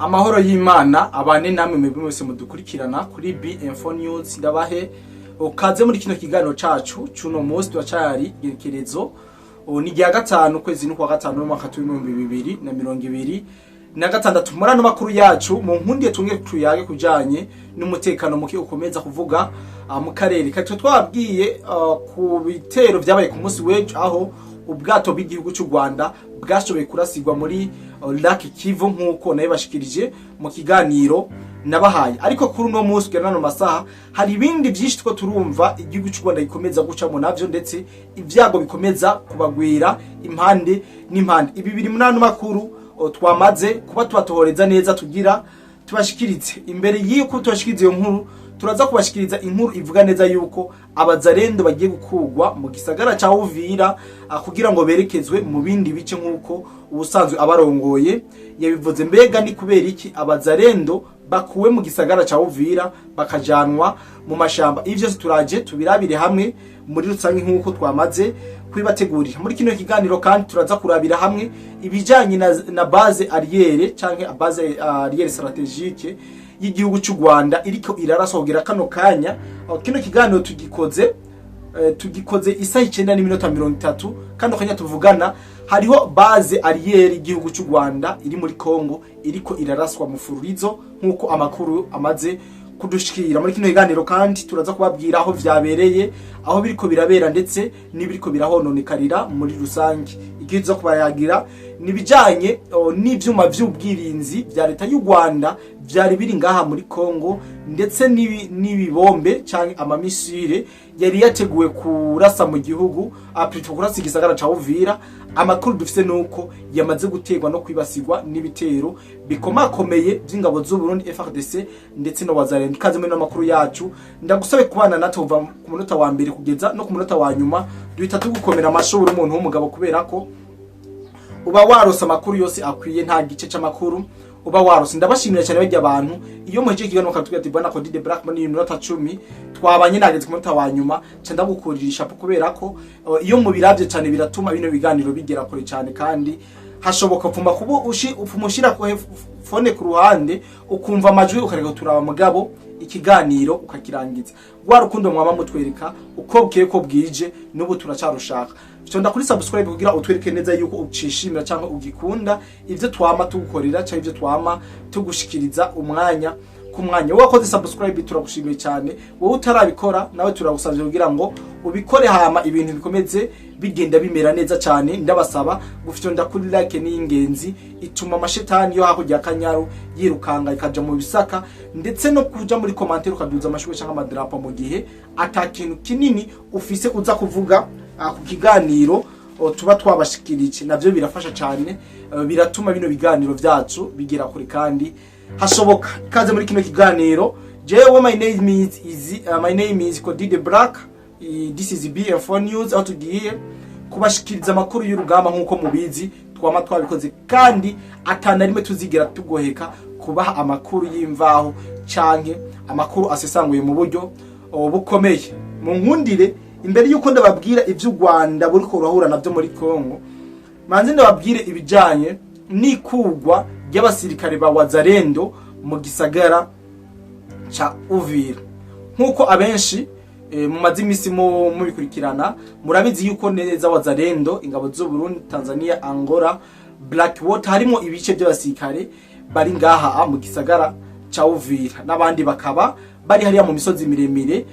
Amahoro y'Imana abane namwe mwebwe mwese mudukurikirana kuri B-Info News. Ndabahe ukaze muri kino kiganiro cacu cuno munsi. Turacari igerekerezo ni rya gatanu, ukwezi n'ukwa gatanu, n'umwaka w'2026. Muri ano makuru yacu, mu nkundiye tumwe tuyage kujanye n'umutekano muke ukomeza kuvuga mu karere katwe. Twabwiye ku bitero vyabaye ku munsi w'ejo, aho ubwato bw'igihugu cy'u Rwanda bwashoboye kurasigwa muri Lake Kivu, nk'uko nabibashikirije mu kiganiro nabahaye. Ariko kuri uno munsi kugera nano masaha, hari ibindi byinshi two turumva igihugu cy'u Rwanda gikomeza gucamo navyo, ndetse ibyago bikomeza kubagwira impande n'impande. Ibi biri muri ano makuru twamaze kuba tubatohoreza neza, tugira tubashikirize. Imbere y'uko tubashikiriza iyo nkuru, turaza kubashikiriza inkuru ivuga neza yuko abazarendo bagiye gukurwa mu gisagara ca Uvira kugira ngo berekezwe mu bindi bice, nk'uko ubusanzwe abarongoye yabivuze. Mbega ni kubera iki abazarendo bakuwe mu gisagara ca Uvira bakajanwa mu mashamba? Ivyo vyose turaje tubirabire hamwe muri rusange, nk'uko twamaze kubibategurira muri kino kiganiro. Kandi turaza kurabira hamwe ibijanye na base arrière canke base arrière stratégique y'igihugu cy'u Rwanda iriko iraraswa kugera kano kanya. Aho kino kiganiro tugikoze isaha 9:30. Kano kanya tuvugana, hariho base arrière y'igihugu cy'u Rwanda iri muri Congo iriko iraraswa mu fururizo, nk'uko amakuru amaze kudushikira. Muri kino kiganiro kandi turaza kubabwira aho vyabereye, aho biriko birabera, ndetse n'ibiriko birahononekarira muri rusange. Ikiza kubayagira nibijanye n'ivyuma vy'ubwirinzi vya leta y'u Rwanda vyari biri ngaha muri Congo, ndetse n'ibibombe canke ama missiles yari yateguwe kurasa mu gihugu, plutôt kurasa igisagara ca Uvira. Amakuru dufise nuko yamaze guterwa no kwibasirwa n'ibitero bikomakomeye vy'ingabo z'u Burundi, FARDC, ndetse no Wazalendo. Ikaze muri no makuru yacu. Ndagusabe kubana natwe kuva ku munota wa mbere kugeza no ku munota wa nyuma. Duhita tugukomera amashuri, umuntu w'umugabo, kubera ko uba warose amakuru yose akwiye, nta gice c'amakuru uba warose. Ndabashimira cyane bajya abantu iyo muhejeje ikiganiro bakatubwira ati: "Bwana Cody de Black, muri minota 10 twabanye, nageze ku munota wa nyuma." Ca ndagukurira ishapo, kubera ko iyo mubiravye cyane biratuma bino biganiro bigera kure cyane. Kandi hashoboka pfuma kuba upfuma ushira ku phone ku ruhande, ukumva amajwi, ukareka turaba, mugabo ikiganiro ukakirangiza. Rwa rukundo mwaba mutwereka uko bukeye ko bwije, n'ubu turacarushaka. Fyonda kuri subscribe kugira utwereke neza yuko ucishimira cyangwa ugikunda ivyo twama tugukorera cyangwa ivyo twama tugushikiriza umwanya ku mwanya. Wowe wakoze subscribe, turagushimiye cyane. Wowe utarabikora nawe, turagusabye kugira ngo ubikore, hama ibintu bikomeze bigenda bimera neza cyane. Ndabasaba gufyonda kuri like, ni ingenzi, ituma amashetani yo hakurya ya Kanyaru yirukanga ikaja mu bisaka, ndetse no kuja muri commentaire ukaduza amashurwe cyangwa amadarapo mu gihe ata kintu kinini ufise uza kuvuga ku kiganiro tuba twabashikirije. Navyo birafasha cyane, biratuma bino biganiro vyacu bigera kure kandi hashoboka. Ikaze muri kino kiganiro. Jewe my name is Cody the Black. This is BM4 News, aho tugiye kubashikiriza amakuru y'urugamba, nk'uko mubizi twama twabikoze, kandi atana rimwe tuzigera tugoheka kubaha amakuru y'imvaho canke amakuru asesanguye mu buryo bukomeye. Mu nkundire, imbere y'uko ndababwira ivy'u Rwanda buriko rurahura navyo muri Congo, manze ndababwire ibijanye n'ikugwa ry'abasirikare ba Wazalendo mu gisagara ca Uvira. Nk'uko abenshi mumaze imisi mubikurikirana, murabizi yuko neza Wazalendo, ingabo z'u Burundi, Tanzania, Angola, Blackwater, harimo ibice by'abasirikare bari ngaha mu gisagara ca Uvira, n'abandi bakaba bari hariya mu misozi miremire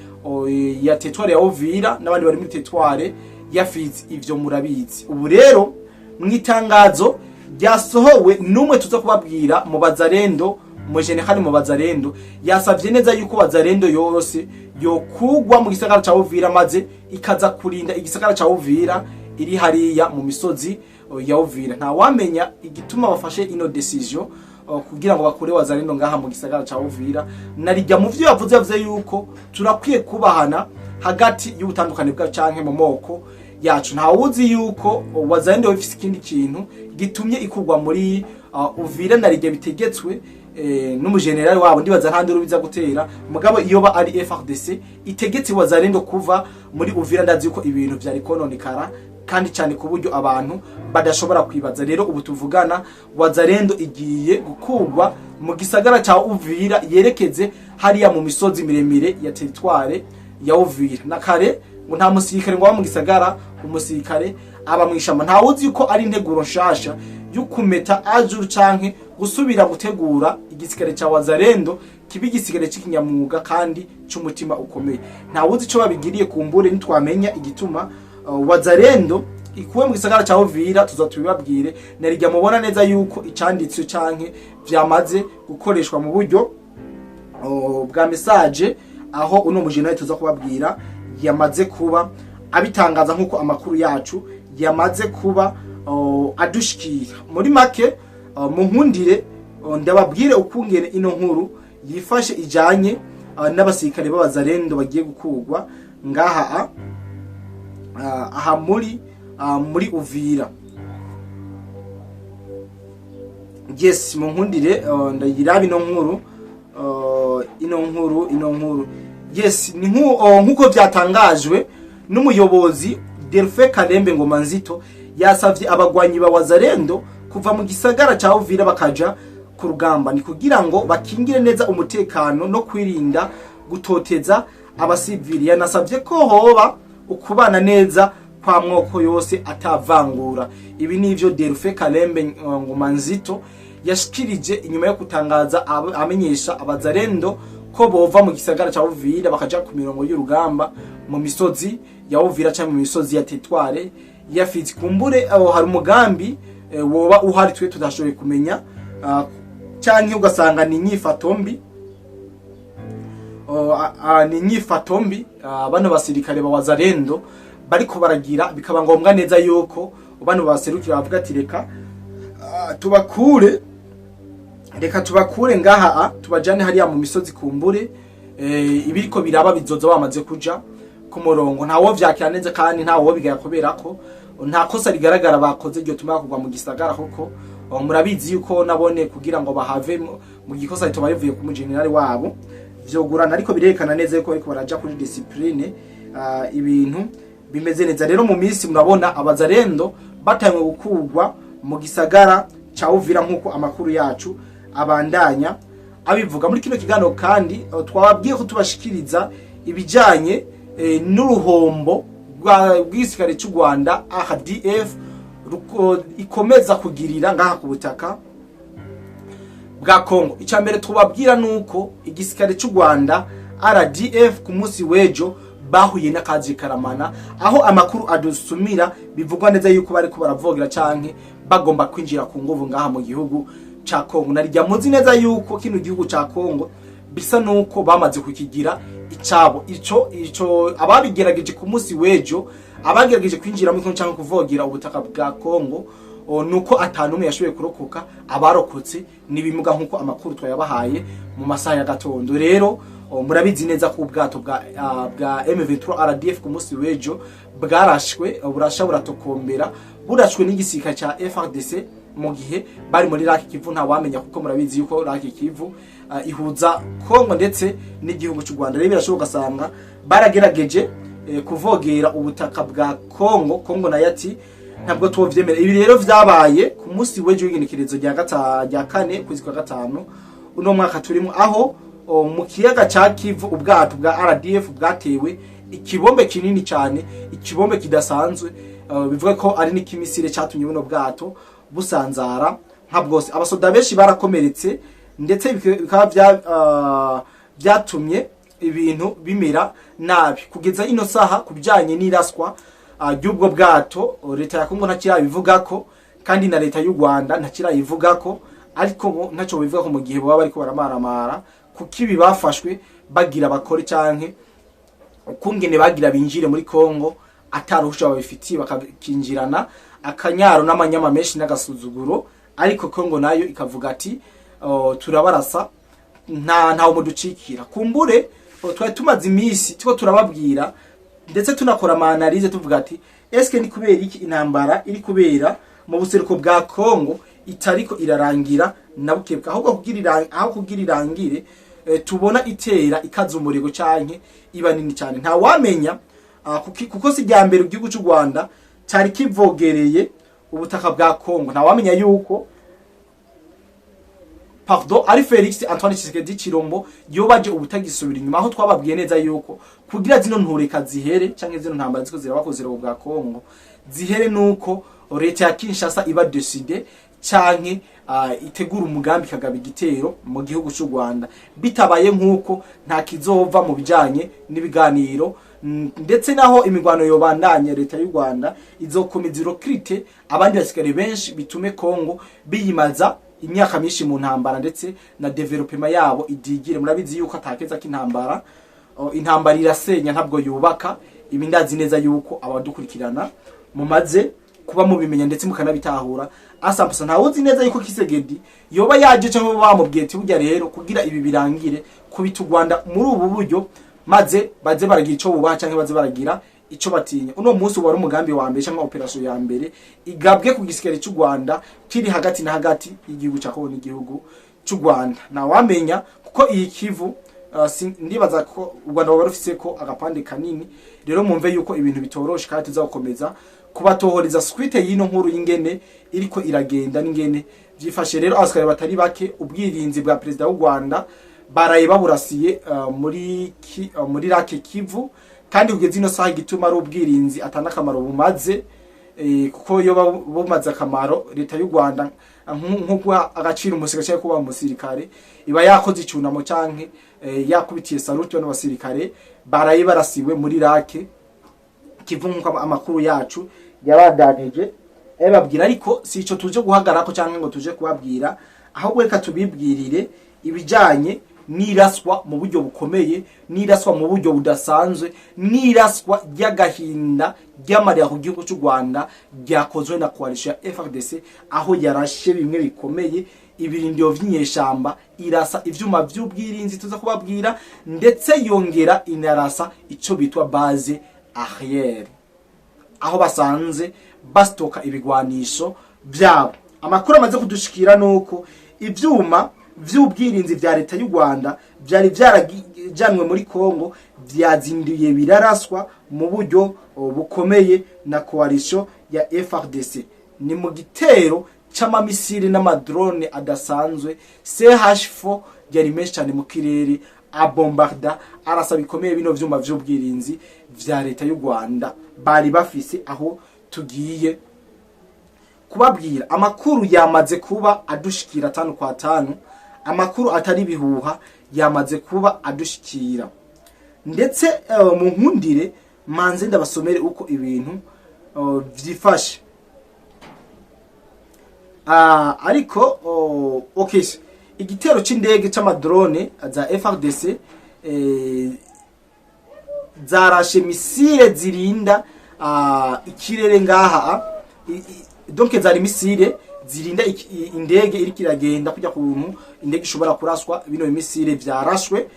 ya territoire ya Uvira, n'abandi bari muri territoire ya Fizi. Ivyo murabizi. Ubu rero, mu itangazo ryasohowe n'umwe tuza kubabwira mu Bazarendo, mu général mu Bazarendo, yasavye neza yuko Bazarendo yose yokugwa mu gisagara ca Uvira, maze ikaza kurinda igisagara ca Uvira iri hariya mu misozi ya Uvira. Nta wamenya igituma bafashe ino décision kugira ngo bakure Wazalendo ngaha mu gisagara ca Uvira. Narijya mu vyo yavuze, yavuze yuko turakwiye kubahana hagati y'ubutandukane bwa canke mu moko yacu. Nta wuzi yuko Wazalendo ifise ikindi kintu gitumye ikurwa muri Uvira, narijya bitegetswe n'umujenerali wabo. Ndibaza nta nduru biza gutera, mugabo iyo ba ari FARDC itegetse Wazalendo kuva muri Uvira, ndazi yuko ibintu vyari kononekara. kandi cyane ku buryo abantu badashobora kwibaza. Rero ubu tuvugana, Wazalendo igiye gukurwa mu gisagara ca Uvira, yerekeze hariya mu misozi miremire ya territoire ya Uvira. Na kare ngo nta musirikare ngo aba mu gisagara, umusirikare aba mwishamba. Ntawe uzi ko ari integuro nshasha yo kumeta ajuru canke gusubira gutegura igisirikare ca Wazalendo kiba igisirikare c'ikinyamwuga kandi c'umutima ukomeye. Ntawe uzi ico babigiriye. Kumbure nitwamenya igituma Wazalendo ikuwe mu gisagara ca Uvira, tuza tubibabwire. Narijya mubona neza yuko icanditswe canke vyamaze gukoreshwa mu buryo bwa message, aho uno mujenerali tuza kubabwira yamaze kuba abitangaza, nk'uko amakuru yacu yamaze kuba adushikira. Muri make, mu nkundire ndababwire ukungene ino nkuru yifashe ijanye n'abasirikare b'Abazalendo bagiye gukurwa ngaha aha muri Uvira. Yes, mu nkundire ndayiraba ino nkuru, ino nkuru. Yes, ni nkuko byatangajwe n'umuyobozi Delphin Kalembe Ngoma Nzito, yasavye abagwanyi ba Wazalendo kuva mu gisagara ca Uvira bakaja ku rugamba, ni kugira ngo bakingire neza umutekano no kwirinda gutoteza abasivili. Yanasavye ko hoba ukubana neza kwa mwoko yose atavangura. Ibi nivyo Delphin Kalembe Ngoma Nzito yashikirije inyuma yo gutangaza amenyesha Abazalendo ko bova mu gisagara ca Uvira bakaja ku mirongo y'urugamba mu misozi ya Uvira canke mu misozi ya territoire ya Fizi. Kumbure aho hari umugambi woba uhari twe tudashoboye kumenya, canke ugasanga ni inyifato mbi. Ni inyifato mbi bano basirikare ba Wazalendo bariko baragira, bikaba ngombwa neza yuko bano baserukira bavuga ati: "Reka tubakure, reka tubakure ngaha, tubajane hariya mu misozi." Kumbure ibiriko biraba bizoza bamaze kuja ku murongo. Ntawo vyakira neza kandi ntawo bigaya, kubera ko nta kosa rigaragara bakoze ryo tuma kugwa mu gisagara, kuko murabizi yuko nabone kugira ngo bahave mu gikosa ritoba rivuye ku mujenerali wabo vyogurana, ariko birerekana neza yuko bariko baraja kuri discipline, ibintu bimeze neza. Rero mu minsi murabona Abazalendo batanywe gukurwa mu gisagara ca Uvira, nk'uko amakuru yacu abandanya abivuga. Muri kino kiganiro kandi twababwiye ko tubashikiriza ibijanye n'uruhombo rw'igisirikare cy'u Rwanda RDF ikomeza kugirira ngaha ku butaka bwa Kongo. Icya mbere tubabwira nuko igisirikare cy'u Rwanda RDF ku munsi w'ejo bahuye n'akazi karamana, aho amakuru adusumira bivugwa neza yuko bariko baravogera canke bagomba kwinjira ku nguvu ngaha mu gihugu ca Kongo. Narijya muzi neza yuko kino gihugu ca Kongo bisa nuko bamaze kukigira icabo. Ico ababigerageje ku munsi w'ejo, abagerageje kwinjira muri Kongo canke kuvogera ubutaka bwa Kongo, nuko atanumwe yashoboye kurokoka. Abarokotse n'ibimuga, nkuko amakuru twayabahaye mu masaha ya gatondo. Rero murabizi neza ko ubwato bwa M23 RDF ku munsi w'ejo bwarashwe, burasha buratokombera, burashwe n'igisirikare ca FARDC mu gihe bari muri Lake Kivu. Nta wamenya, kuko murabizi yuko Lake Kivu ihuza Kongo ndetse n'igihugu cy'u Rwanda. Rero birashoboka ugasanga baragerageje kuvogera ubutaka bwa Kongo, Kongo nayo ati: "Ntabwo tuvyemera." Ibi rero vyabaye ku munsi w'ejo w'igenekerezo rya 4, kwezi kwa 5 uno mwaka turimo, aho mu kiyaga ca Kivu ubwato bwa RDF bwatewe ikibombe kinini cyane, ikibombe kidasanzwe, bivuga ko ari n'ikimisire catumye buno bwato busanzara nka bwose. Abasoda benshi barakomeretse, ndetse bikaba byatumye ibintu bimera nabi kugeza ino saha. Ku bijyanye n'iraswa ry'ubwo bwato, leta ya Kongo ntakirabivugako kandi na leta y'u Rwanda ntakirayivugako, ariko bo ntacyo bivuga ko mu gihe baba bariko baramaramara kuko ibi bafashwe bagira bakore canke ukungene bagira binjire muri Kongo ataruhusha babifitiye, bakakinjirana akanyaro n'amanyama menshi n'agasuzuguro. Ariko Kongo nayo ikavuga ati: "Turabarasa, ntawe muducikira." Kumbure twari tumaze iminsi tuko turababwira ndetse tunakora ama analyse, tuvuga ati: "Eske ni kubera iki intambara iri kubera mu buseruko bwa Kongo itariko irarangira na bukebwe, ahubwo aho kugira irangire tubona itera ikaza umurego canke iba nini cyane?" Nta wamenya, kuko si rya mbere igihugu cy'u Rwanda cari kivogereye ubutaka bwa Kongo. Ntawamenya yuko, pardon, ari Felix Antoine Tshisekedi Chilombo yobaje ubutagisubira inyuma, aho twababwiye neza yuko kugira zino ntureka zihere canke zino ntambara ziko zirabakozera bwa Kongo zihere, nuko leta ya Kinshasa iba décidé canke itegura umugambi kagaba igitero mu gihugu cy'u Rwanda. Bitabaye nkuko, nta kizova mu bijanye n'ibiganiro. Ndetse naho imigwano yobandanye, leta y'u Rwanda izokomeza irecrute abandi basikare benshi, bitume Kongo biyimaza imyaka myinshi mu ntambara, ndetse na développement yabo idigire. Murabizi yuko atakeza k'intambara. Intambara irasenya, ntabwo yubaka. Ibi ndazi neza yuko abadukurikirana mumaze kuba mubimenya ndetse mukanabitahura asampusa. Ntawuzi neza yuko Tshisekedi yoba yaje cyangwa bamubwiye ati: "Burya rero kugira ibi birangire, kubita u Rwanda muri ubu buryo, maze baze baragira ico bubaha canke baze baragira ico batinya." Uno munsi wari umugambi wa mbere cyangwa opération ya mbere igabwe ku gisikare cy'u Rwanda kiri hagati na hagati y'igihugu cya Kongo n'igihugu cy'u Rwanda. Ntawamenya, kuko iyi Kivu ndibaza ko u Rwanda rwaba rufise ko agapande kanini. Rero mumve yuko ibintu bitoroshe, kandi tuzakomeza kubatohoreza suite y'ino nkuru y'ingene iriko iragenda n'ingene vyifashe. Rero abasikare batari bake, ubwirinzi bwa perezida w'u Rwanda baraye baburasiye muri Lac Kivu. Kandi kugeza ino saha, igituma ari ubwirinzi atana akamaro bumaze, kuko iyo bumaze akamaro, leta y'u Rwanda nko guha agaciro umusirikare cyangwa kuba umusirikare, iba yakoze icunamo canke yakubitiye saluti bano basirikare baraye barasiwe muri Lac Kivu, nkuko amakuru yacu yabandanije babwira. Ariko si ico tuje guhagarako cyangwa ngo tuje kubabwira, ahubwo reka tubibwirire ibijanye n'iraswa mu buryo bukomeye, n'iraswa mu buryo budasanzwe, n'iraswa ry'agahinda ry'amarira ku gihugu cy'u Rwanda ryakozwe na coalition ya FARDC, aho yarashe bimwe bikomeye ibirindiro vy'inyeshamba, irasa ivyuma vy'ubwirinzi tuza kubabwira, ndetse yongera inarasa ico bitwa base arrière, aho basanze bastocka ibigwanisho byabo. Amakuru amaze kudushikira nuko ivyuma vy'ubwirinzi vya leta y'u Rwanda vyari vyarajanwe muri Kongo vyazinduye biraraswa mu buryo bukomeye na coalition ya FARDC. Ni mu gitero c'amamisiri n'amadrone adasanzwe CH4 yari menshi cyane mu kirere, abombarda, arasa bikomeye bino vyuma vy'ubwirinzi vya leta y'u Rwanda bari bafise. Aho tugiye kubabwira, amakuru yamaze kuba adushikira tanu kwa tanu, amakuru atari bihuha yamaze kuba adushikira. Ndetse mu nkundire manze ndabasomere uko ibintu vyifashe. Ariko okay, igitero c'indege c'amadrone za FARDC zarashe missile zirinda ikirere ngaha. Donc zari missile zirinda indege iriko iragenda, kujya kuntu indege ishobora kuraswa. Bino missile vyarashwe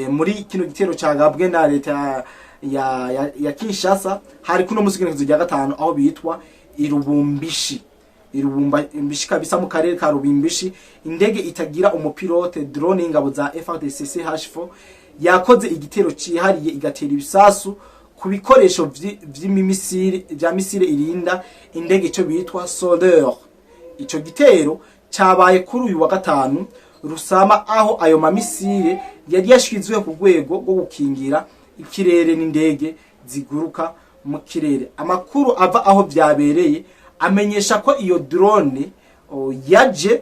muri kino gitero cagabwe na leta ya Kinshasa. Hari kuno musi w'igenekerezo rya 5, aho bitwa Irubumbishi, Irubumbishi kabisa, mu karere ka Rubimbishi. Indege itagira umupilote, drone y'ingabo za FARDC CH4, yakoze igitero cihariye, igatera ibisasu ku bikoresho vy'imimisiri vya missile irinda indege, ico bitwa Soleil. Ico gitero cabaye kuri uyu wa gatanu Rusama, aho ayo mamissile yari yashizwe ku rwego rwo gukingira ikirere n'indege ziguruka mu kirere. Amakuru ava aho vyabereye amenyesha ko iyo drone yaje,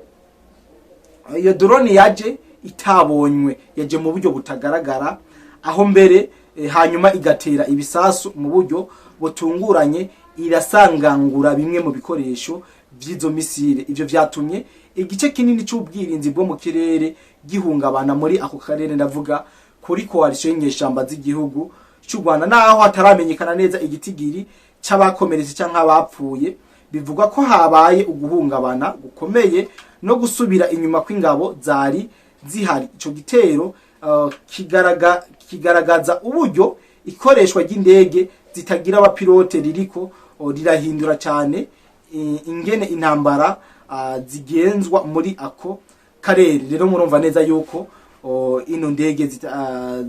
iyo drone yaje itabonywe, yaje mu buryo butagaragara, aho mbere hanyuma igatera ibisasu mu buryo butunguranye, irasangangura bimwe mu bikoresho vy'izo missile. Ivyo vyatumye igice kinini c'ubwirinzi bwo mu kirere gihungabana muri ako karere, ndavuga kuri coalition y'inyeshamba z'igihugu cy'u Rwanda. Naho hataramenyekana neza igitigiri c'abakomeretse canke abapfuye, bivugwa ko habaye uguhungabana gukomeye no gusubira inyuma kw'ingabo zari zihari. Ico gitero kigaragaza uburyo ikoreshwa ry'indege zitagira abapilote ririko rirahindura cyane ingene intambara zigenzwa muri ako karere. Rero murumva neza yuko ino ndege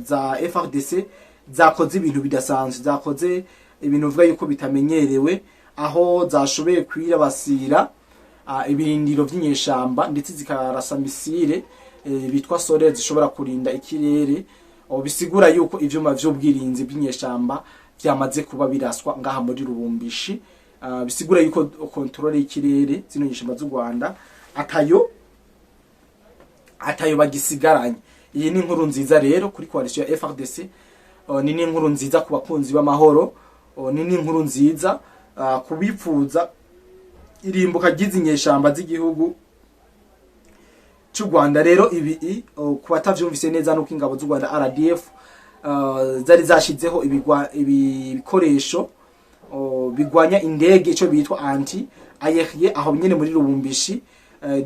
za FARDC zakoze ibintu bidasanzwe, zakoze ibintu bivuga yuko bitamenyerewe. Aho zashoboye kwirabasira ibirindiro vy'inyeshamba, ndetse zikarasa missile bitwa Sorel zishobora kurinda ikirere. Bisigura yuko ivyuma vy'ubwirinzi bw'inyeshamba vyamaze kuba biraswa ngaha muri Lubumbashi. Bisigura yuko contrôle y'ikirere zino nyeshamba z'u Rwanda atayo bagisigaranye. Iyi ni inkuru nziza rero kuri coalition ya FARDC, ni n'inkuru nziza ku bakunzi b'amahoro, ni n'inkuru nziza kubipfuza irimbuka ry'izi nyeshamba z'igihugu cy'u Rwanda. Rero ibi, ku batavyumvise neza, nuko ingabo z'u Rwanda RDF zari zashizeho ibikoresho bigwanya indege, ico bitwa anti aérien, aho nyene muri Lubumbashi.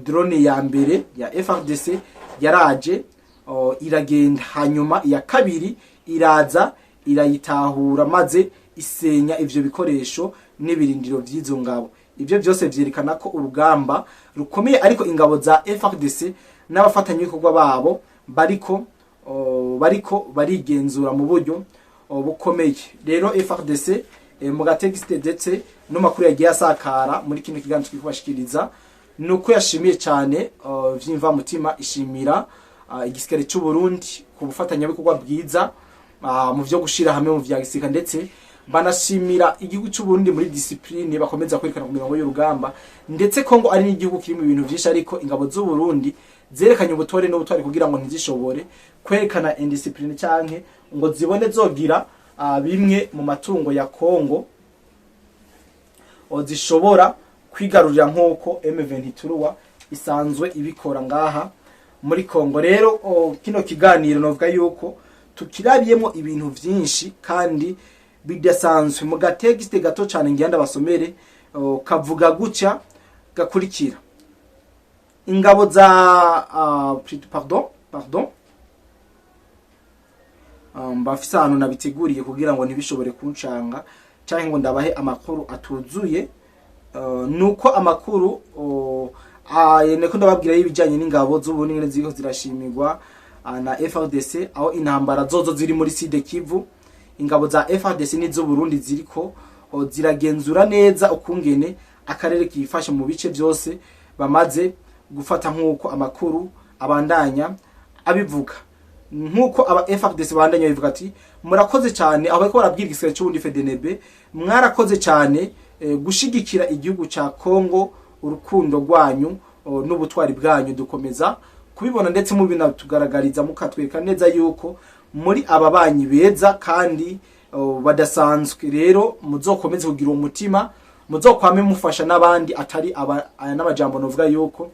Drone ya mbere ya FARDC yaraje, iragenda, hanyuma iya kabiri iraza irayitahura, maze isenya ivyo bikoresho n'ibirindiro vy'izo ngabo. Ivyo byose vyerekana ko urugamba rukomeye, ariko ingabo za FARDC n'abafatanyabikorwa babo bariko barigenzura mu buryo bukomeye. Rero FARDC, mu ga texte ndetse no makuru yagiye asakara muri kino kiganiro twikubashikiriza, nuko yashimiye cyane vyimva mutima, ishimira igisirikare cy'u Burundi ku bufatanyabikorwa bwiza mu vyo gushira hamwe mu vya gisirikare, ndetse banashimira igihugu cy'u Burundi muri discipline bakomeza kwerekana ku mirongo y'urugamba. Ndetse Kongo ari n'igihugu kirimo ibintu vyinshi, ariko ingabo z'u Burundi zerekanye ubutore n'ubutwari kugira ngo ntizishobore kwerekana indiscipline canke ngo zibone zogira bimwe mu matungo ya Kongo zishobora kwigarurira, nk'uko M23 isanzwe ibikora ngaha muri Kongo. Rero kino kiganiro novuga yuko tukirabiyemo ibintu vyinshi kandi bidasanzwe. Mu ga texte gato cyane ngira ndabasomere, kavuga gutya gakurikira: ingabo za pardon, pardon, mbafise ahantu nabiteguriye kugira ngo ntibishobore kuncanga canke ngo ndabahe amakuru atuzuye. Nuko amakuru niko ndababwira y'ibijanye n'ingabo z'uburundi ngene ziriko zirashimirwa na FARDC, aho intambara zozo ziri muri Sud Kivu. Ingabo za FARDC n'iz'Uburundi ziriko ziragenzura neza ukungene akarere kifashe mu bice byose bamaze gufata, nk'uko amakuru abandanya abivuga. Nk'uko aba FARDC bandanya bivuga ati: "Murakoze cyane." Aho bariko barabwira igisirikare c'Uburundi FDNB: "Mwarakoze cyane gushigikira igihugu ca Kongo. Urukundo rwanyu n'ubutwari bwanyu dukomeza kubibona, ndetse mubinatugaragariza, mukatwereka neza yuko muri aba banyi beza kandi badasanzwe. Rero muzokomeze kugira uwo mutima, muzokwame mufasha n'abandi." Atari aba aya n'amajambo novuga yuko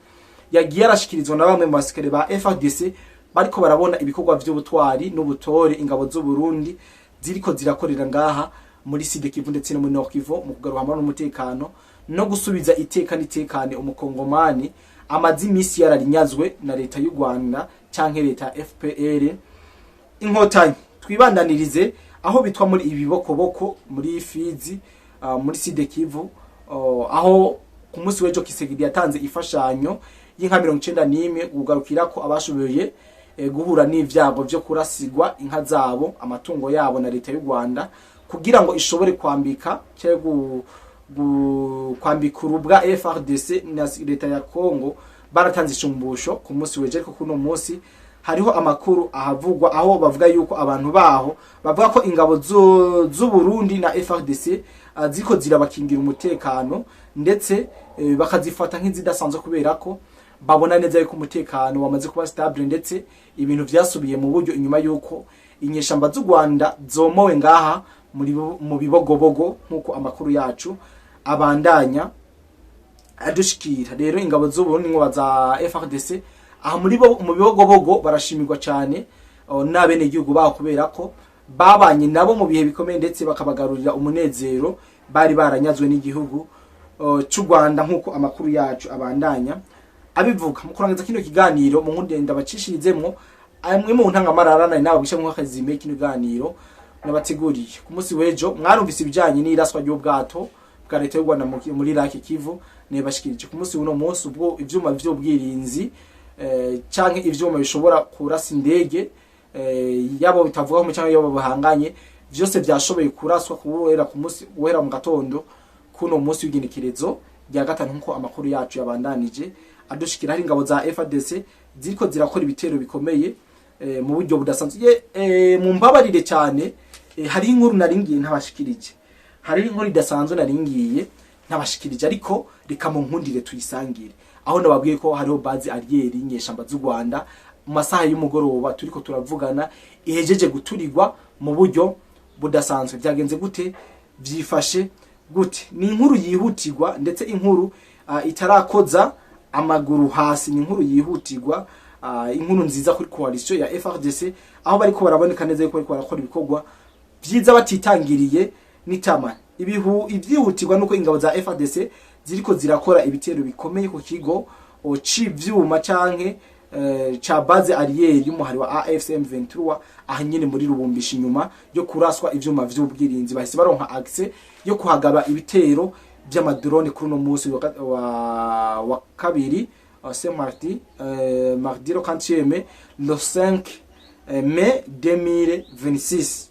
yagiye arashikirizwa na bamwe mu basikare ba FARDC bariko barabona ibikorwa vy'ubutwari n'ubutore ingabo z'u Burundi ziriko zirakorera ngaha muri Sud Kivu ndetse no muri Nord Kivu, mu kugarura amahoro n'umutekano no gusubiza iteka n'itekane umukongomani amaze imisi yararinyazwe na leta y'u Rwanda canke leta ya FPR Inkotanyi. Twibandanirize aho bitwa muri Ibibokoboko, muri Fizi, muri Sud Kivu, aho ku munsi w'ejo Tshisekedi yatanze ifashanyo y'inka 91 kugarukira ko abashoboye guhura n'ivyago vyo kurasigwa inka zabo, amatungo yabo na leta y'u Rwanda, kugira ngo ishobore kwambika cyangwa kwambika urubwa FARDC na leta ya Congo. Baratanze ishumbusho ku munsi w'ejo, ariko kuno munsi hariho amakuru ahavugwa aho bavuga yuko abantu baho bavuga ko ingabo z'u Burundi na FARDC ziriko zirabakingira umutekano, ndetse bakazifata nk'izidasanzwe, kubera ko babona neza yuko umutekano wamaze kuba stable, ndetse ibintu vyasubiye mu buryo inyuma yuko inyeshamba z'u Rwanda zomowe ngaha muri mu Bibogobogo, nk'uko amakuru yacu abandanya adushikira. Rero ingabo z'u Burundi n'ingabo za FARDC aha muri bo mu Bibogobogo barashimirwa cyane n'abene igihugu baho, kubera ko babanye nabo mu bihe bikomeye, ndetse bakabagarurira umunezero bari baranyazwe n'igihugu cy'u Rwanda, nk'uko amakuru yacu abandanya abivuga. Mu kurangiza kino kiganiro, mu nkunde ndabacishirizemwo amwe mu ntangamarara nari nababwishe nk'akazime kino kiganiro nabateguriye. Ku munsi w'ejo mwarumvise ibijanye n'iraswa ry'ubwato bwa leta y'u Rwanda muri Lake Kivu, nebashikirije ku munsi w'uno munsi ubwo ivyuma vy'ubwirinzi canke ivyuma bishobora kurasa indege yabo bitavuga canke yabo bahanganye, vyose vyashoboye kuraswa guhera ku munsi, guhera mu gatondo. Kuno munsi w'igenekerezo rya 5, nkuko amakuru yacu yabandanije adushikira, hari ingabo za FARDC ziriko zirakora ibitero bikomeye mu buryo budasanzwe. Mumbabarire cyane, hari inkuru naringiye ntabashikirije, hari inkuru idasanzwe naringiye ntabashikirije, ariko reka mu nkundire tuyisangire. Aho nababwiye ko hariho base arrière inyeshamba z'u Rwanda, mu masaha y'umugoroba turiko turavugana ihejeje guturirwa mu buryo budasanzwe. Byagenze gute? Byifashe gute? Ni inkuru yihutirwa, ndetse inkuru itarakoza amaguru hasi. Ni inkuru yihutirwa, inkuru nziza kuri coalition ya FARDC, aho bariko baraboneka neza yuko bariko barakora ibikorwa vyiza batitangiriye n'itama. Ibihu ivyihutirwa nuko ingabo za FARDC ziriko zirakora ibitero bikomeye ku kigo c'ivyuma canke ca base arrière y'umuhari wa AFC M23 aha nyene muri Lubumbashi. Inyuma yo kuraswa ivyuma vy'ubwirinzi, bahise baronka accès yo kuhagaba ibitero vy'amadrone kuri uno munsi wa kabiri, c'est mardi, mardi le 4, le 5 mai 2026.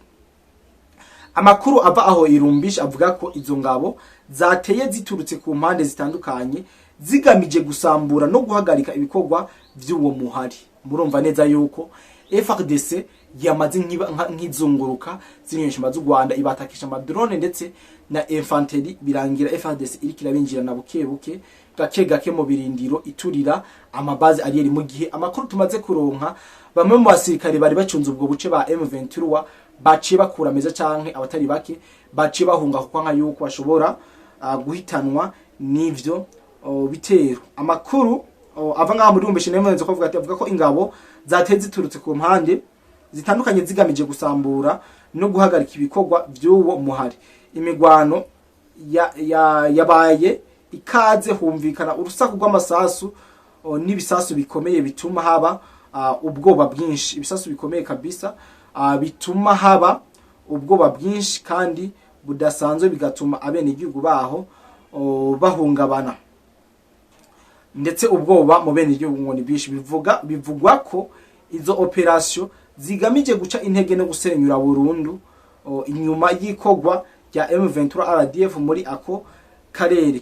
Amakuru ava aho i Lubumbashi avuga ko izo ngabo zateye ziturutse ku mpande zitandukanye, zigamije gusambura no guhagarika ibikorwa vy'uwo muhari. Murumva neza yuko FARDC yamaze nk'izunguruka z'inyeshamba z'u Rwanda, ibatakisha amadrone ndetse na infanterie, birangira FARDC iriko irabinjirana buke buke, gake gake mu birindiro, iturira amabases arrière. Mu gihe amakuru tumaze kuronka, bamwe mu basirikare bari bacunze ubwo buce ba M23 baciye bakura meza, canke abatari bake baciye bahunga, kuko nka yuko bashobora guhitanwa n'ivyo bitero. Amakuru ava ngaha muri Lubumbashi nemeze ko avuga ati, avuga ko ingabo zateye ziturutse ku mpande zitandukanye, zigamije gusambura no guhagarika ibikorwa vy'uwo muhari. Imigwano yabaye ikaze, humvikana urusaku rw'amasasu n'ibisasu bikomeye, bituma haba ubwoba bwinshi. Ibisasu bikomeye kabisa, bituma haba ubwoba bwinshi kandi budasanzwe, bigatuma abenegihugu baho bahungabana, ndetse ubwoba mu benegihugu ngo ni bwinshi. Bivugwa ko izo opération zigamije guca intege no gusenyura burundu inyuma y'ikorwa rya M23 RDF muri ako karere.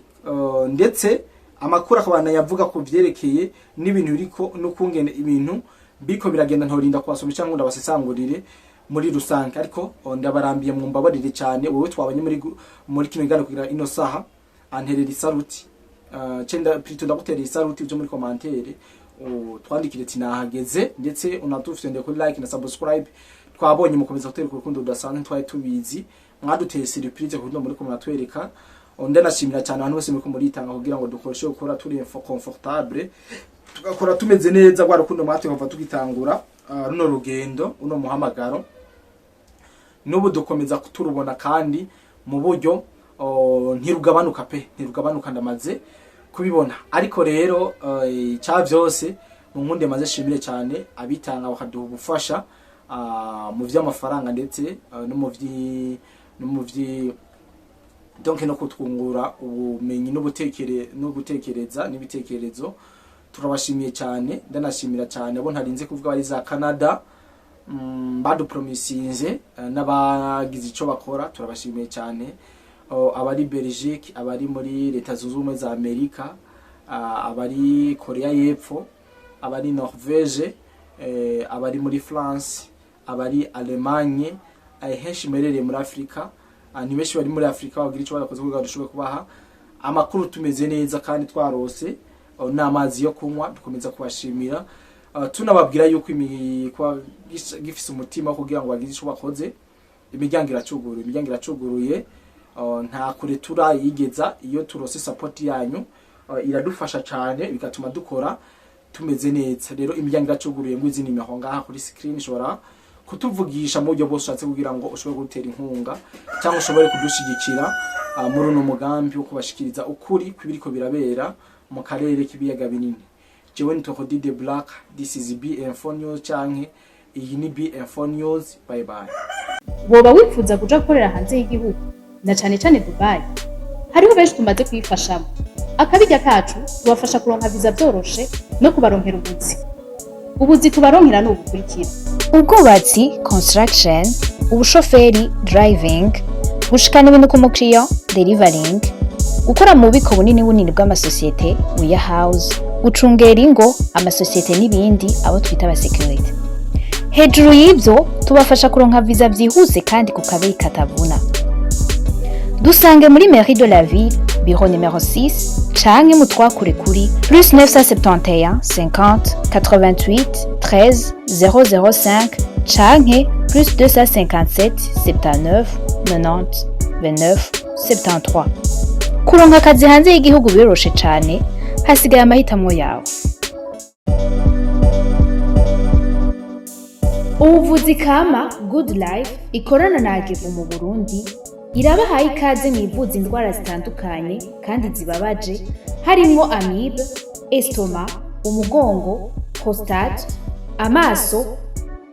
Ndetse amakuru akabana yavuga ku vyerekeye n'ibintu biriko n'ukungene ibintu biriko biragenda. Ntorinda kubasoma cyangwa ndabasesangurire muri rusange, ariko ndabarambiye, mu mbabarire cyane. Wowe twabanye muri kino kiganiro kugira ino saha, anterera isaruti, cenda plutôt ndaguterera isaruti uje muri commentaire twandikire ati nahageze, ndetse unatufite kuri like na subscribe. Twabonye mukomeza kutereka urukundo rudasanzwe, twari tubizi, mwaduteye surprise ku buryo muri ko muratwereka. Ndanashimira cyane abantu bose muriko muritanga kugira ngo dukoreshe gukora turi info confortable, tugakora tumeze neza. Rwa rukundo mwatwe kuva tugitangura runo rugendo, uno muhamagaro, n'ubu dukomeza kuturubona kandi mu buryo ntirugabanuka pe, ntirugabanuka, ndamaze kubibona. Ariko rero ca vyose mu nkunde maze shimire cyane abitanga bakaduha ubufasha mu vy'amafaranga, ndetse no mu vyi donc no kutwungura ubumenyi n'ubutekere no gutekereza n'ibitekerezo. Turabashimiye cyane. Ndanashimira cyane abo ntarinze kuvuga bari za Canada, badupromisinze n'abagize ico bakora, turabashimiye cyane. Abari Belgique, abari muri Leta Zunze Ubumwe za Amerika, abari Korea y'Epfo, abari Norvege, abari muri France, abari Allemagne, henshi merereye muri Afrika. Ni benshi bari muri Afrika bagira ico barakoze kugira ngo dushobore kubaha amakuru tumeze neza kandi twarose n'amazi yo kunywa. Dukomeza kubashimira, tunababwira yuko kuba gifise umutima wo kugira ngo bagire ico bakoze, imiryango iracuguruye, imiryango iracuguruye. Nta kure turayigeza. Iyo turose support yanyu, iradufasha cyane, bigatuma dukora tumeze neza. Rero imiryango iracuguruye, ngo izi nimero ngaha kuri screen, ushobora kutuvugisha mu buryo bwose ushatse kugira ngo ushobore gutera inkunga cyangwa ushobore kudushigikira muri uno mugambi wo kubashikiriza ukuri kw'ibiriko birabera mu karere k'ibiyaga binini. Jewe ni Tokodi de Black, this is B Info News, canke iyi ni B Info News. Bye bye. Woba wifuza kuja gukorera hanze y'igihugu, na cane cane Dubai? Hariho benshi tumaze kuyifashamo. Akabirya kacu, tubafasha kuronka viza vyoroshe no kubaronkera ubuzi. Ubuzi tubaronkera ni ubukurikira: ubwubatsi, construction, ubushoferi, driving, gushikana ibintu ku mukiriya, delivering. Gukora mu bubiko bunini bunini bw'amasosiyete, warehouse, gucungera ingo, amasosiyete n'ibindi, abo twita abasécurité. Hejuru y'ivyo, tubafasha kuronka visa vyihuse kandi ku kabeyi katavuna. Dusange muri mairie de la ville, bureau numéro 6, canke mutwakure kuri +971 50 88 13 005 canke +257 79 90 29 73. Kuronka akazi hanze y'igihugu biroroshe cane, hasigaye amahitamo yawe. Ubuvuzi kama Good Life ikorana na Agevu mu Burundi irabahaye ikaze mwivuza indwara zitandukanye kandi zibabaje, harimwo amibe, estomac, umugongo, prostate, amaso,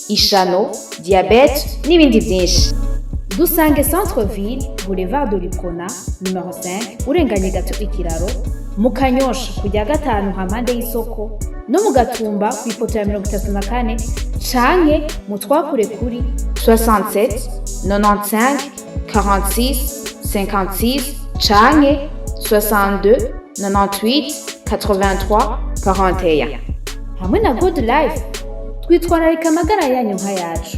ishano, diabète n'ibindi byinshi. Dusange Centre Ville, Boulevard de l'Uprona numéro 5, urenganye gato ikiraro, mu Kanyosha kujya gatanu hampande y'isoko, no mu Gatumba ku ipoto ya 34, canke mu twakure kuri 67 95 46 56 canke 62 98 83 41. Hamwe na Good Life twitwararika amagara yanyu nk'ayacu.